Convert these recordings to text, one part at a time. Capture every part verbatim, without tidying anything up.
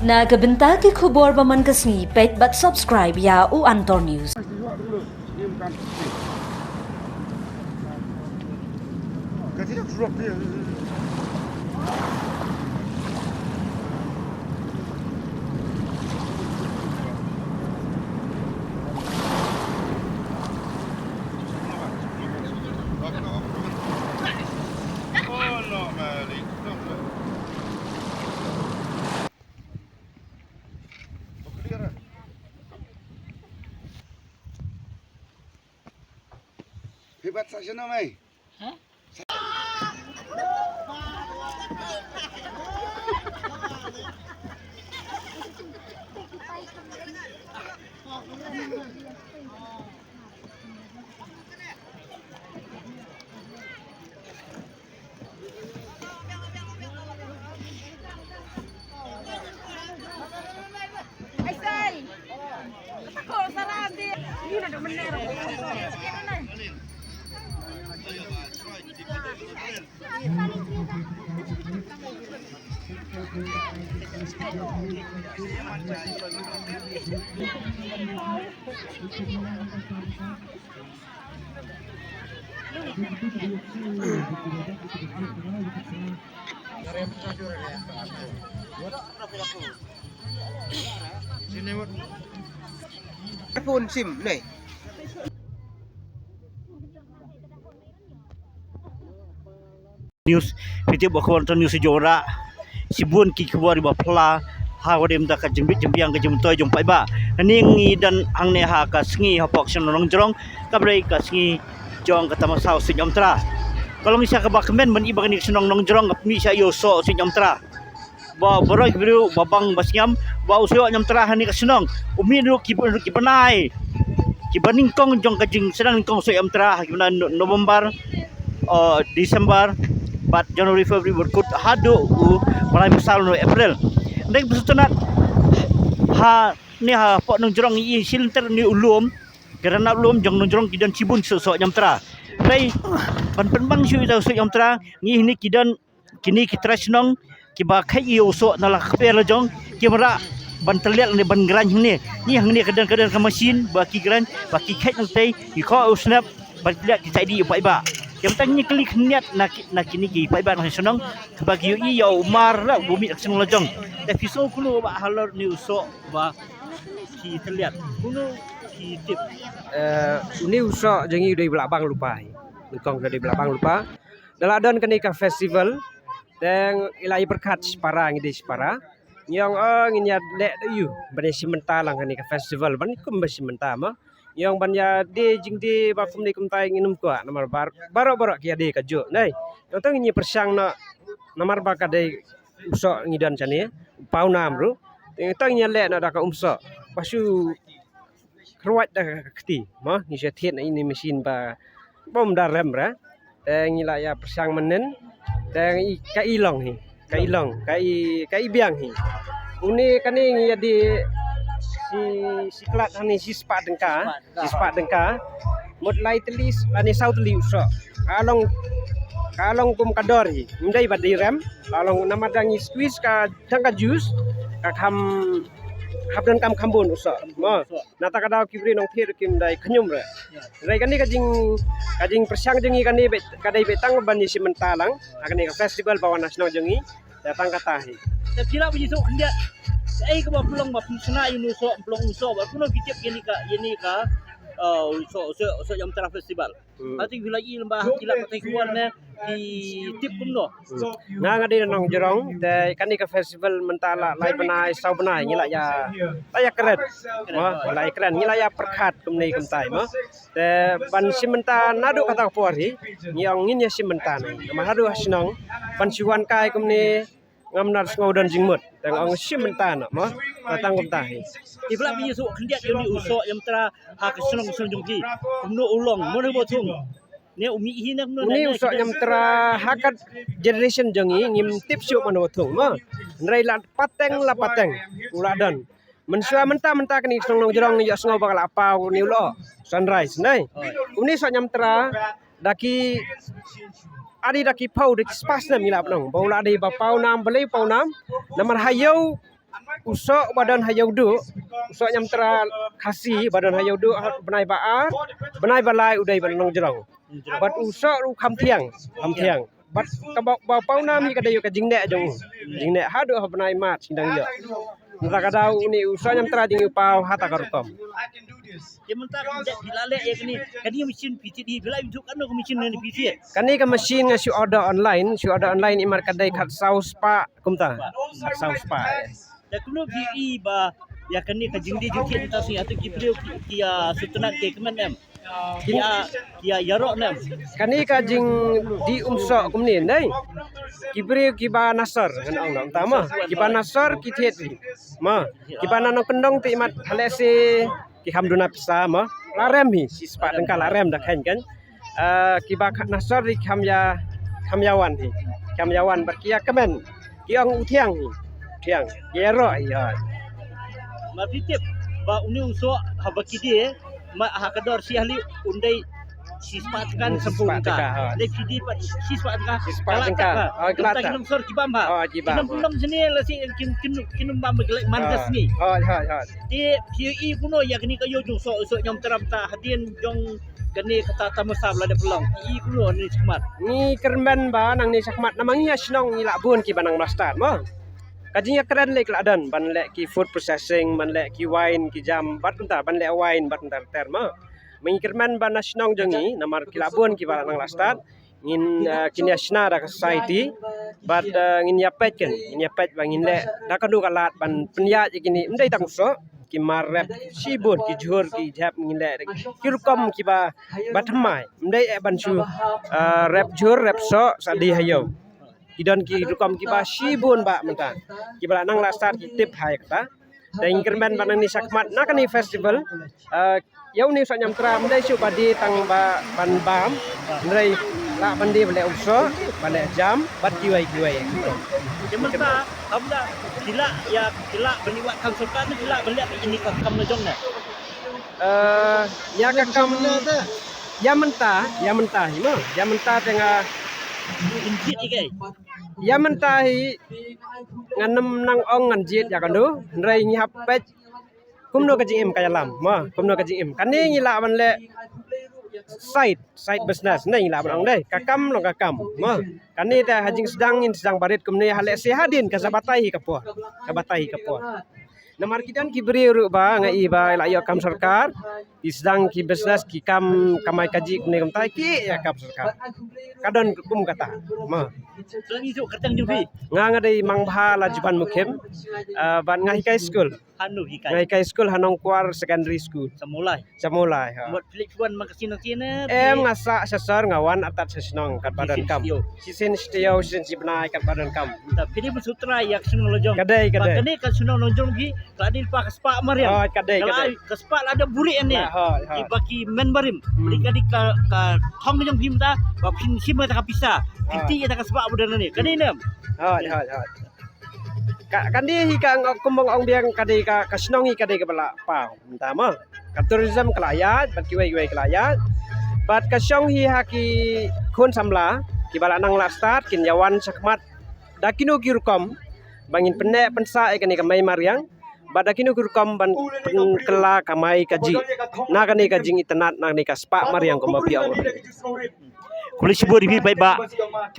Na ka bynta ki khubor ba man ka sngi, peit bad subscribe ïa u Antor News. Phi bat sa shano mai? Phone sim nei. News, phi tip ba khubor Antor News jong ra. Shibun ki khubor ba phylla ha ka dei mynta ka jingbit jingbiang ka jingmyntoi jong paidbah. Hangne ngi don hangne ha ka sngi hapoh ka shnong Nongjrong, ka ba dei ka sngi jong ka tamasa u Soh Ïamtra. Ka long sha kaba kmen ban i ba kane ka shnong Nongjrong ka pynmih sha ïa u soh u Soh Ïamtra. Ba baroh ki briew ba bang ba sngewthuh ba u Soh Ïamtra hangne ka shnong u mih ruh ki, ki bnai, ki bnai nyngkong jong ka jingsdang nyngkong u Soh Ïamtra, ki bnai No-, November, uh, December, bad January, February, bad kut haduh u bnai ba saw April. Dei ba sngewtynnat hangne hapoh Nongjrong i shilynter ne u lum, ka ranab lum jong Nongjrong ki don shibun soh, Soh Ïamtra. Dei ban pynbang shuh ïa u Soh Ïamtra, ngi hangne ki don kine ki trai shnong kiba kheit ïa u soh na la kper la jong, ki mrad ban tylliat ne ban grind hangne. Ngi hangne ka don, ka don ka machine ba ki grind, ba ki kheit nangtei, ki khoh u snep, ban tylliat ki sa ïa dih ïa u paidbah. Ki mynta ngi kylli khyndiat na ki, na kine ki paidbah na shnong, kiba ki ïohi ïa u mar la u mih na shnong la jong. Te phi sngew kumno ba halor une u soh ba ki tylliat? Kumno ki tip? Eh, une u soh jong ngi u dei ba la bang lypa hi. Nyngkong u dei ba la bang lypa. Da la don kane ka festival, te ngi la ïa pyrkhat shipara, ngi dei shipara. Ngi ong, oh, ngin ïa leh da u ban ïa shim bynta lang kane ka festival, ban kum ba shim bynta mo. Ngi ong ban ïa die jingdie ba kumne kumtai ngin ym kwah namar bar-, baroh baroh ki ïa die kajuh. Nei, to ngin ïa pyrshang noh namar ba ka dei u soh ngi don shane, u pawnam ruh. Te to ngin ïa leh noh da ka um soh. Ba shu kyrwat da ka kti mo, ngi shu thied na ine i machine ba bym da rem re. Te ngi la ïa pyrshang mynnin. Te ngi, ka i long hi, ka i long, ka i, ka i biang hi. Une kane ngi ïa die shi, shi klat hangne shi spah tyngka, shi spah tyngka. Mut lai tylli lane saw tylli u soh. Ka long, ka long kum ka dor hi. Ym dei ba dei rem. Ka long namar dang ngi squeeze ka tang ka juice, ka kham hap donkam kham bun u soh mo. Nangta ka daw ki briew nongthied kim dei khñium re. Hynrei kane ka jing, ka jingpyrshang jong ngi kane beit, ka dei beit tang ban ïa shim bynta lang ha kane ka festival ba wan na shnong jong ngi. Te tang kata hi. Te phi lah ban ïathuh khyndiat kaei kaba pynlong ba pynshna ïa une u soh, pynlong une u soh, ba kumno phi tip ïa kane ka, ïa kane ka, uh, soh, soh, soh Ïamtra Festival? Hmm. Hati phi la i lem ba, phi la pathai khubor ne, phi tip kumno? Hmm. Nga, nga dei na Nongjrong, te kane ka festival mynta la lai bnai, saw bnai, ngi la ïa, la ïa kren. Mo, la ïa kren, ngi la ïa pyrkhat kumne kumtai mo. Te ban shim bynta naduh kata ka por hi, ngi ong ngin ïa shim bynta ne. Namar haduh ha shnong, ban shu wan kai kumne, ngam nar sngew don jingmut. Te nga ong shim bynta noh mo. Ka tang kumta hi. Phi lah ban ïathuh khyndiat ïa une u soh Ïamtra ha ka shnong ka shnong jong phi. Kumno u long, mano ba thung? Ne u mih hi ne kumno? Une u soh Ïamtra ha ka generation jong ngi ngim tip shuh mano ba thung mo. Hynrei la pateng la pateng u la don. Mynshuwa mynta mynta kane ka shnong Nongjrong ngi ïohsngew ba ka la paw une u lyoh Sunrise, ne? Une u soh Ïamtra da ki, adi da ki phew, da ki spah snem ngi la pynong ba u la dei ba pawnam, balei pawnam? Namar ha ïew u soh ba don ha Ïewduh, u soh Ñiamtra Khasi ba don ha Ïewduh, ha bnai ba ar, bnai ba lai u dei ba nongjrong. Bad u soh ruh kham thiang, kham thiang. Bad kaba, ba pawnam hi ka dei ka jingneh jong u. Jingneh haduh ha bnai March ngi dang ïoh. Mynta ka dei une u soh Ñiamtra jong ngi u paw ha ta ka rukom. Te mynta phi la leh ïa kane, kane ka machine phi thied hi, phi la ïoh katno ka machine ne phi thied? Kane ka machine nga shu order online, shu order online, imat ka dei khatsaw spah kumta. Khatsaw spah. Te kumno phi i ba ïa kane ka jingdie jingthied mynta sngi, hato ki briew ki, ki ïa sngewtynnat, ki kmen em? Ki ïa, ki ïa ïaroh ne em? Kane ka jingdie um soh kumne, nai. Ki briew kiba na sor, ngan ong noh mynta mo. Kiba na sor ki thied hi. Mo, kiba na nongkyndong te imat ha lehse ki kham duna pisa mo. La rem hi, shispah tyngka la rem da kheiñ kan. Eh, kiba kha-, na sor hi kham ïa, kham ïa wan hi. Kham ïa wan bad ki ïa kmen. Ki ong u thiang hi. Thiang. Ki ïaroh hi, hooid. Ma phi tip ba une u soh haba ki die, ma ha ka dor shi hali un dei shispah tyngka ne samphu tyngka. Shispah tyngka, hooid. Dei phi die pat shispah tyngka. Shispah tyngka. Hooid, ka la tak. Ki nong sor ki bam ha. Hooid, ki bam. Ki nong pynlong sini la shi kin, kin, kin bam ba ki leh man ka sngi. Hooid, hooid, hooid. Te phi i kumno ïa kane ka ïew jong u soh, u soh Ñiamtra mynta hadien jong kane kata tamasa ba la dep long. Phi i kumno nangne shakhmat? Ngi kyrmen ba nangne shakhmat namar ngi ha shnong ngi lah bun kiba nang mastad mo. Ka jingïakren lei ka la don ban leh ki food processing, ban leh ki wine, ki jam, bad kumta, ban leh wine, bad kumta ter mo. Ngi kyrmen ba na shnong jong ngi namar ki lah bun kiba nang lah stad. Ngin, eh, kin ïa shna da ka society bad, eh, ngin ïa peit kan, ngin ïa peit ba ngin leh da kano ka lad ban pynïaid ïa kine, ym dei tang u soh, ki mar rep shibun, ki jhur, ki jhep ngin leh, ki rukom kiba, ba thymmai, ym dei eh ban shu, eh, rep jhur, rep soh sa die ha ïew. Ki don ki rukom kiba shibun ba mynta, kiba la nang la stad ki tip ha ïa kata. Te ngi kyrmen ba nangne shakhmat na kane festival, eh, ïa une u soh Ñiamtra ym dei shuh ba die tang ba ban bam, hynrei lah ban die ba leh um soh, ba leh jam bad kiwei kiwei. Te mynta, kam da, ki lah ïa, ki lah ban ïa wad kam sorkar ne ki lah ban leh ïa kane ka kam la jong ne? Eh, ïa ka kam, ïa mynta, ïa mynta hi mo, ïa mynta te nga, ïa mynta hi ngan ym nang ong ngan jied ïa kano, hynrei ngi hap peit kumno ka jingim ka ïalam mo, kumno ka jingim. Kane ngi lah ban leh side, side business ne ngi lah ban ong dei, ka kam long ka kam mo. Kane te ha jingsdang ngin sdang barit kumne, ha lehse hadien ka sa batai hi ka por, ka batai hi ka por. Namar ki don ki briew ruh ba nga i ba la ïoh kam sorkar, ki sdang ki business, ki kam kamai kajih kumne kumta, ki ïa kam sorkar. Ka don kum kata mo. Nga nga dei Mangbha Lajuban Mukhim, eh, bad nga hikai skul. Hano hikai? Nga hikai skul ha Nongkwar Secondary School. Sa Mawlai? Sa Mawlai, ha. Mut phi leit phi wan man ka sien sien ne? Em, nga sah sha sor, nga wan artat sha shnong katba donkam. Shisien shi taïew, shisien shi bnai katba donkam. Ta phi dei ban sngewthuh ïa ka shnong la jong. Ka dei, ka dei. Ba kane ka shnong la jong phi, ka dei lypa ka spah mariang. Hooid, ka dei, ka dei. Ka spah la da buhrieh ne. Hooid, hooid. Kiba ki men barim. Hmm. Ka dei ka, ka thong jong phi mynta, ba phin shim ïa ka pisa. Phin tih ïa ka spah ba don ne. Ka dei ne? Hooid, hooid, hooid. Ka, kane hi ka ong, kumba nga ong biang, ka dei ka, ka shnong hi ka dei kaba la paw mynta mo. Ka tourism ka la ïaid, bad kiwei kiwei ka la ïaid. Bad ka shong hi ha ki khun samla kiba la nang la stad, kin ïa wan shakhmat da kino ki rukom ba ngin pynneh pynsah ïa kane ka mei mariang, bad da kino ki rukom ban pynkylla kamai kajih na kane ka jingitynnad, na kane ka spah mariang kumba phi ong. Khublei shibun ïa phi paidbah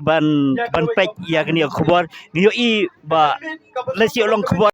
ban, ban peit ïa kane ka khubor. Ngi ïohi ba lehse long khubor